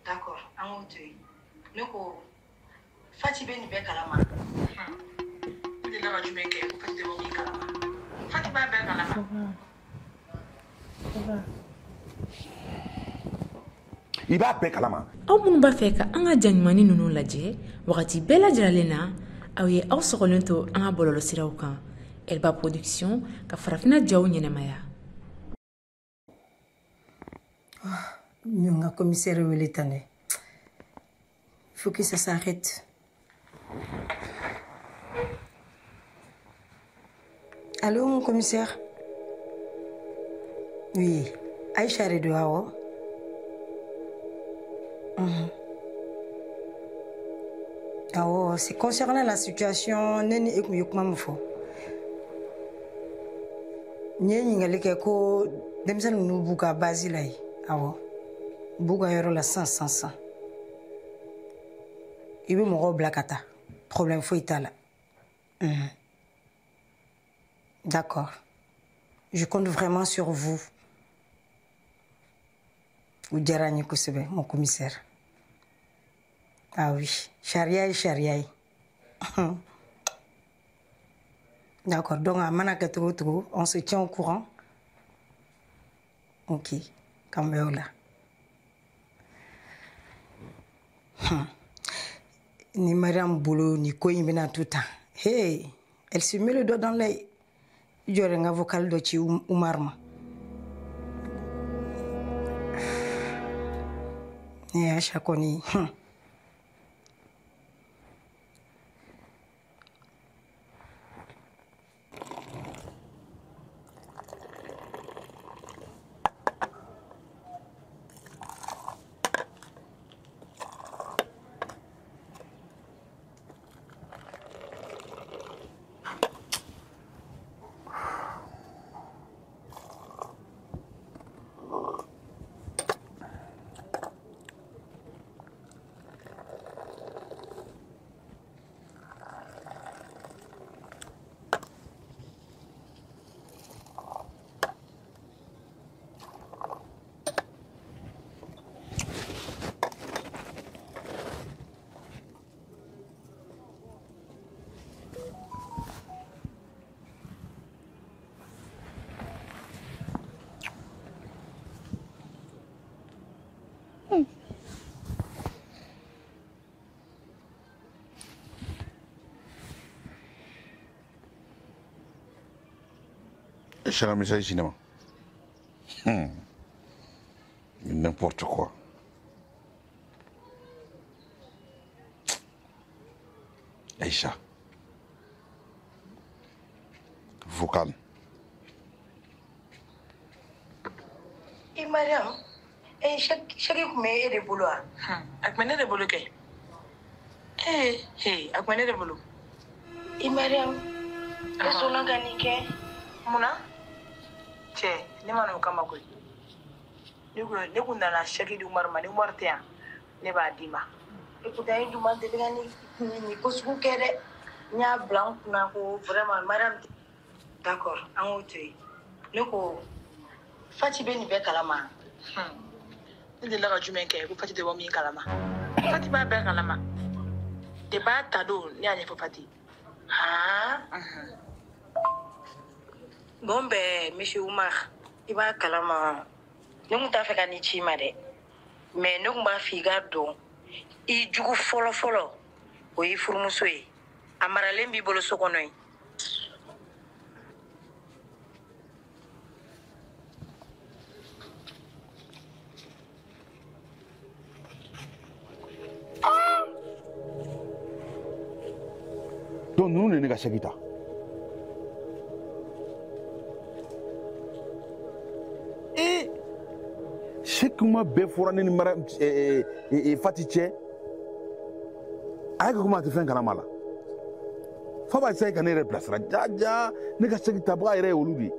D'accord, an k'o to yen. Ne ko Fati bɛ nin bɛɛ kalama. Ne delila ka jumɛn kɛ ko Fati tɛ bɔ min kalama? Fati b'a bɛɛ kalama. I b'a bɛɛ kalama. Aw minnu b'a fɛ ka an ka ja ɲumanni ninnu lajɛ wagati bɛɛ lajɛlen na, aw ye aw sɔgɔlen to an ka bɔlɔlɔsiraw kan. Elba Production ka farafinna jaw ɲɛnamaya. N ka commissaire wele tan dɛ. Faut que ça s'arrête. Allô, mon commissaire? Oui, Aïcha de don awɔ. Awɔ, c'est concernant la situation ne ni e kun ye kuma min fɔ. N ye ɲininkali kɛ ko denmisɛnnin ninnu b'u ka base la yen. Awɔ, u b'u ka yɔrɔ la sisan sisan sisan. I bɛ mɔgɔw bila ka taa, problème foyi t'a la. D'accord. Je compte vraiment sur vous. O diyara n ye kosɛbɛ, mon commissaire. Ah oui, sariya ye sariya ye. D'accord, donc a mana kɛ cogo o cogo, on se tient au courant. Ok, k'an bɛn o la. Ni Mariam bolo ni ko in bɛna to tan. Hey, elle se met le doigt dans l'œil. I jɔ dɛ, n ka vocal dɔ ci Umar ma. Ne Aïcha kɔni. Aïcha ka message ci ne ma. N'importe quoi. Aïcha. Vocal. I Mariam, eh chèque kun bɛ e de bolo wa? A kun bɛ ne de bolo kɛ. Ee, a kun bɛ ne de bolo. I Mariam, e sɔnna ka nin kɛ? Munna? Cɛ, ne ma n'o kama koyi. Ne kun nana chèque di Umaru ma, ni Umaru tɛ yan, ne b'a d'i ma. Écoute, an ye dun ma deli ka nin ko sugu kɛ dɛ. N y'a bila n kunna ko vraiment Mariam. D'accord, an k'o to yen. Ne ko Fati bɛ nin bɛɛ kalama. Ne delila ka jumɛn kɛ ko Fati tɛ bɔ min kalama? Fati b'a bɛɛ kalama. Depuis a ta don, ne y'a ɲɛfɔ Fati. Han? Bon ben, monsieur Oumar, i b'a kalama. Ne kun t'a fɛ ka nin ci i ma dɛ. Mais ne kun b'a fɛ i k'a dɔn. I jugu fɔlɔ fɔlɔ, o y'i furumuso ye. A maralen b'i bolo so kɔnɔ yen. Donc ninnu de ye ne ka chèque ta. Ee, chèque kuma bɛɛ fɔra ne ni Mariam Fati cɛ. A y'a kɛ komi a tɛ fɛn kalama la. Fa b'a essayer ka ne yɛrɛ bilasira jaja, ne ka chèque tabaga yɛrɛ ye olu de ye.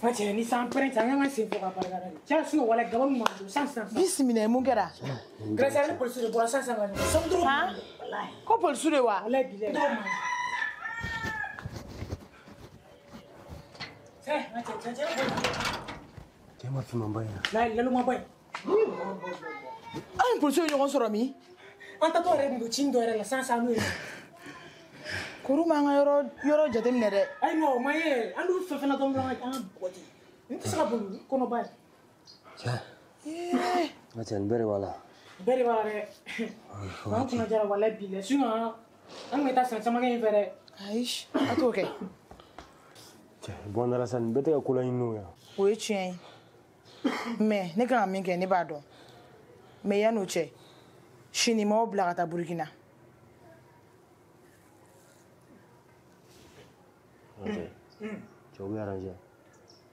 Ma cɛ ni san pɛrɛn cɛ an kan ka sen fɔ ka barika da de. Cɛ sinɔ wala gaba min b'an bolo san san. Bisimila mun kɛra? Grâce ni polisiw de bɔra san san ka ɲɔgɔn sɔn duuru. Walayi. Ko polisiw de wa? Walayi bilayi. Cɛ ma cɛ cɛ cɛ. Cɛ ma finman ba in na. Layi laloma ba in. An ni polisiw ye ɲɔgɔn sɔrɔ min? An tatɔ yɛrɛ tun don ci dɔ yɛrɛ la san san n'o ye. Kuru m'an ka yɔrɔ jateminɛ dɛ. Ayi non o ma ye an dun fɛn fɛn na dɔrɔn an ka bɔgɔti. N tɛ se ka boli kɔnɔba ye. Cɛ. N ka cɛ nin bɛɛ de b'a la. Bɛɛ de b'a la dɛ. An kunna jara walayi bilayi sinon an tun bɛ taa san caman kɛ yen fɛ dɛ. Ayi a t'o kɛ. Cɛ bɔn n dala sa nin bɛɛ tɛ ka ko laɲini o ya. O ye tiɲɛ ye. Mais ne kan ka min kɛ ne b'a dɔn. Mais yan'o cɛ sini m'aw bila ka taa Burukina. Cɛ o bɛ arranger.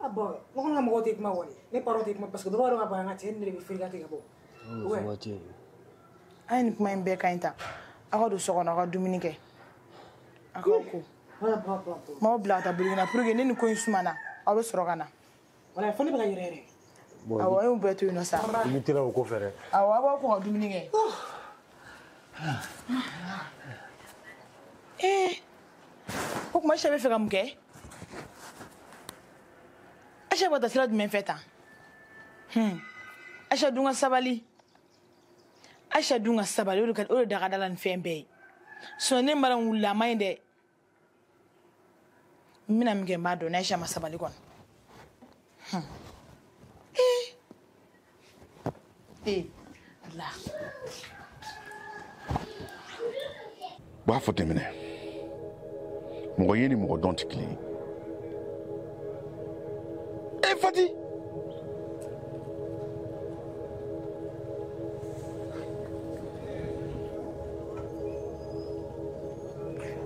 Ah bon ne kɔni ka mɔgɔw tɛ kuma kɔni ne parents tɛ kuma parce que dɔ b'a dɔn ka ban an ka cɛ ne de bɛ firi ka tigɛ bɔ. An ye nin kuma in bɛɛ ka ɲi tan aw ka don so kɔnɔ aw ka dumuni kɛ aw k'aw ko. M'aw bila ka taa Burukina pour que ne ni ko in sumana aw bɛ sɔrɔ ka na. Wala fo ne bɛ ka yɛrɛ yɛrɛ. Awɔ an y'o bɛɛ to yen nɔ sa. I bɛ teliya o ko fɛ dɛ. Awɔ aw b'aw ko ka dumuni kɛ. Ee o tuma Aisha bɛ fɛ ka mun kɛ? Aisha bɛ ka taa sira jumɛn fɛ tan? Aisha dun ka sabali. Aisha dun ka sabali o de da ka da la nin fɛn bɛɛ ye. Sinon ne mara wulila a ma ɲi dɛ. N bɛna min kɛ n b'a dɔn ni Aisha ma sabali kɔni. Ee Allah. B'a fɔ ten minɛ. Mɔgɔ ye ni mɔgɔ dɔn tɛ kelen ye. E Fati!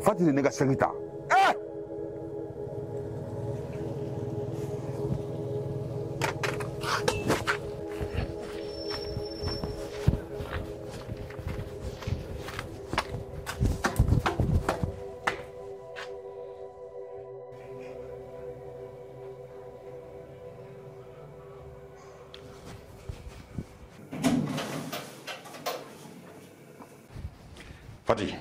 Fati de ne ka sɛgi ta. Fati.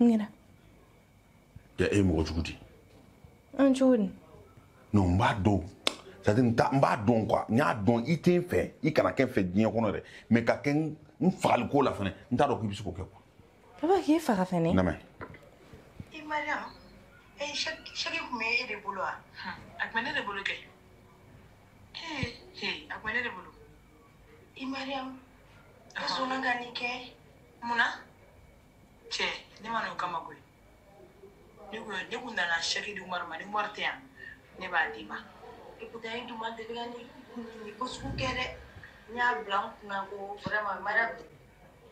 N kɛra. Ja e ye mɔgɔ jugu de ye. An cogo di? Non n b'a dɔn c'est à dire n b'a dɔn quoi n y'a dɔn i tɛ n fɛ i kana kɛ n fɛ diɲɛ kɔnɔ dɛ mais ka kɛ n fagaliko la fɛnɛ n t'a dɔn k'i bɛ se k'o kɛ quoi. Papa k'e faga fɛnɛ. N lamɛn. I Mariam e sɛki tun bɛ e de bolo wa? A tun bɛ ne de bolo kɛ. Ee a tun bɛ ne de bolo. I Mariam e sɔnna ka nin kɛ. Munna? Cɛ ne ma n'o kama koyi. Ne kun nana sɛki di Umaru ma ni Umaru tɛ yan ne b'a d'i ma. Écoute e dun ma deli ka nin ko sugu kɛ dɛ. N y'a bila n kunna ko vraiment Mariam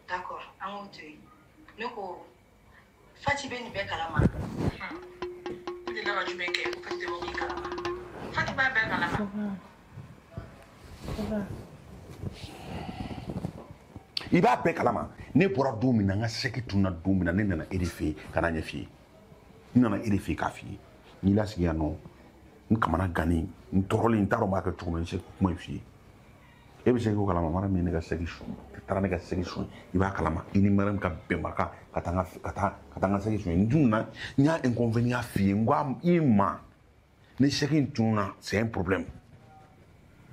d'accord an k'o to yen. Ne ko Fati bɛ nin bɛɛ kalama. Ne delila ka jumɛn kɛ Fati tɛ bɔ min kalama. Fati b'a bɛɛ kalama. Papa. I b'a bɛɛ kalama ne bɔra don min na n ka sɛki tununa don min na ne nana e de fɛ yen ka na ɲɛf'i ye n nana e de fɛ yen k'a f'i ye n y'i lasigi yan nɔ n kamana gannen n tɔɔrɔlen n t'a dɔn n b'a kɛ cogo min n sɛki kuma in f'i ye e bɛ sɛki ko kalama mara min ye ne ka sɛki sun ka taara ne ka sɛki sun i b'a kalama i ni Mariam ka bɛnbakan ka taa n ka sɛki sun n dun na n y'a inconvénient f'i ye n ko i ma ni sɛki in tununa c'est un problème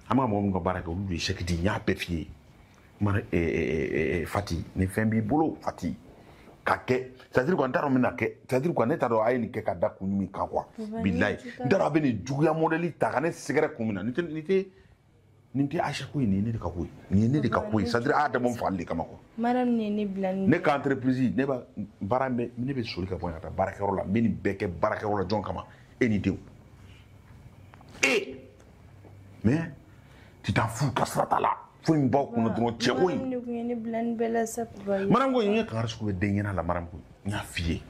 an bɛ ka mɔgɔ min ka baara kɛ olu de ye sɛki di n y'a bɛɛ f'i ye. Mara Fati ni fɛn b'i bolo Fati ka kɛ c'est à dire quoi n t'a dɔn n bɛna kɛ c'est à dire quoi ne t'a dɔn a ye nin kɛ ka da kun min kan quoi bilayi n t'a dɔn a bɛ nin juguya modèle ta ka ne sɛgɛrɛ kun min na nin tɛ Aisha ko ye nin ye ne de ka ko ye nin ye ne de ka ko ye c'est à dire a y'a dabɔ n fagali de kama quoi. Mariam ne ye ne bila nin. Ne ka entreprise ne b'a baara bɛ ne bɛ soli ka bɔ yan ka taa baarakɛyɔrɔ la n bɛ nin bɛɛ kɛ baarakɛyɔrɔ la jɔn kama e ni denw e mais tu t'en fous ka sira t'a la. Foyi min b'aw kunna dɔrɔn cɛ ko in. Ne kun ye ne bila nin bɛɛ la sa papa. Mariam ko in n ye kangari sugu bɛ den ɲɛna la Mariam ko n y'a f'i ye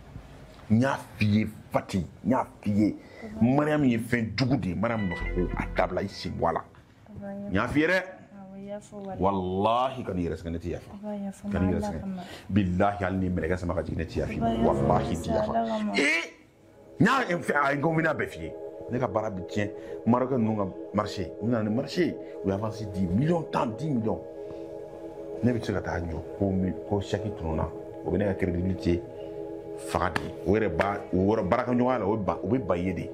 n y'a f'i ye Fati n y'a f'i ye Mariam ye fɛn jugu de ye Mariam nɔfɛ ko a dabila i sen bɔ a la n y'a f'i ye dɛ. Wallahi ka n'i yɛrɛ sɛgɛn ne tɛ yafa ka n'i yɛrɛ sɛgɛn bilahi hali ni mɛlɛkɛ sama ka jigin ne tɛ yafa wallahi n tɛ yafa ee. N y'a a inconvénient bɛɛ f'i ye. Ne ka baara bɛ tiɲɛ. Marocain ninnu ka marché, u nana ni marché, u ye avance di miliyɔn 10, 10 millions. Ne bɛ se ka taa jɔ ko chèque tununna, o bɛ ne ka crédibilité faga de. O yɛrɛ ba o yɔrɔ baarakɛɲɔgɔnya la, o bɛ ba ye de,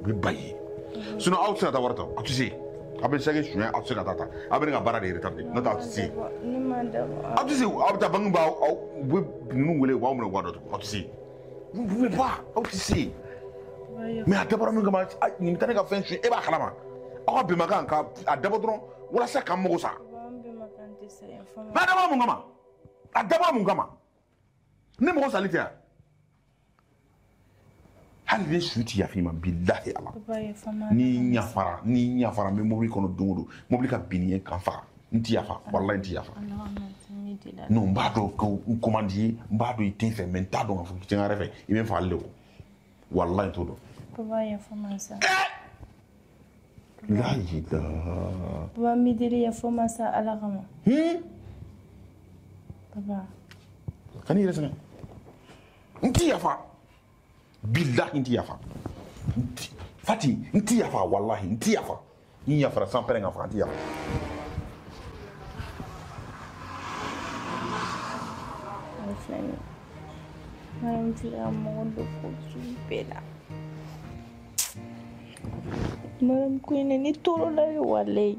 o bɛ ba ye. Sinon aw tɛ se ka taa wari ta, aw tɛ se. Aw bɛ chèque suɲɛ, aw tɛ se ka taa ta. Aw bɛ ne ka baara de retardé, n'o tɛ aw tɛ se. Aw tɛ se, aw bɛ taa banque b'aw aw u bɛ ninnu wele u b'aw minɛ u b'a datugu, aw tɛ se. Vous ne pouvez pas, aw tɛ se. Mais a dabɔra min kama, nin bɛ taa ne ka fɛn suɲɛ, e b'a kalama. Aw ka bɛnbakan ka a dabɔ dɔrɔn walasa k'an mago sa. Mais a dabɔra mun kama? A dabɔra mun kama? Ne mɔgɔ sali tɛ yan. Hali ne su ti yafa i ma, bilahi Ala. N'i yafara, n'i yafara, n bɛ mobili kɔnɔ don o don, mobili ka bin ni ye k'an faga. N ti yafa, walahi n ti yafa. Non, n b'a dɔn ko n commande ye, n b'a dɔn i tɛ n fɛ, mais n t'a dɔn k'a fɔ k'i tɛ n yɛrɛ fɛ, i bɛ n fagali de o. Walahi n t'o dɔn. Papa yafa ma sa. La ilaha. Papa n b'i deli yafa ma sa Ala kama. Papa. Kan'i yɛrɛ sɛgɛn. N ti yafa. Bilahi n ti yafa. Fati, n ti yafa, walahi n ti yafa. N yafara sans pɛrɛn ka faga, n ti yafa. Filɛ nin ye. Mariam filɛ ka mɔgɔ dɔ ko sugu bɛɛ la. Mariam ko in na ne tɔɔrɔla de walayi.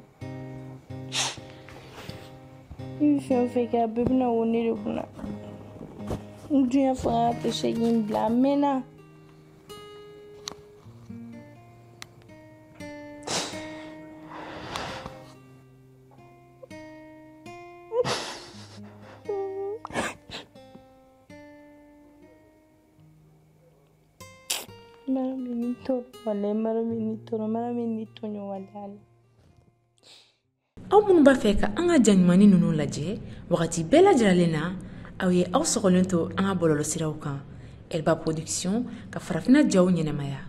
I bɛ fɛn o fɛn kɛ a bɛɛ bɛna wo ne de kunna. N dun y'a fɔ k'a tɛ chèque in bila a mɛnna. Mariam bɛ ni tɔɔrɔ walayi, Mariam bɛ ni tɔɔrɔ, Mariam bɛ ni tɔɲɔ walayi. Aw minnu b'a fɛ ka an ka ja ɲumanni ninnu lajɛ wagati bɛɛ lajɛlen na, aw ye aw sɔgɔlen to an ka bɔlɔlɔsiraw kan. Elba Production ka farafinna jaw ɲɛnamaya.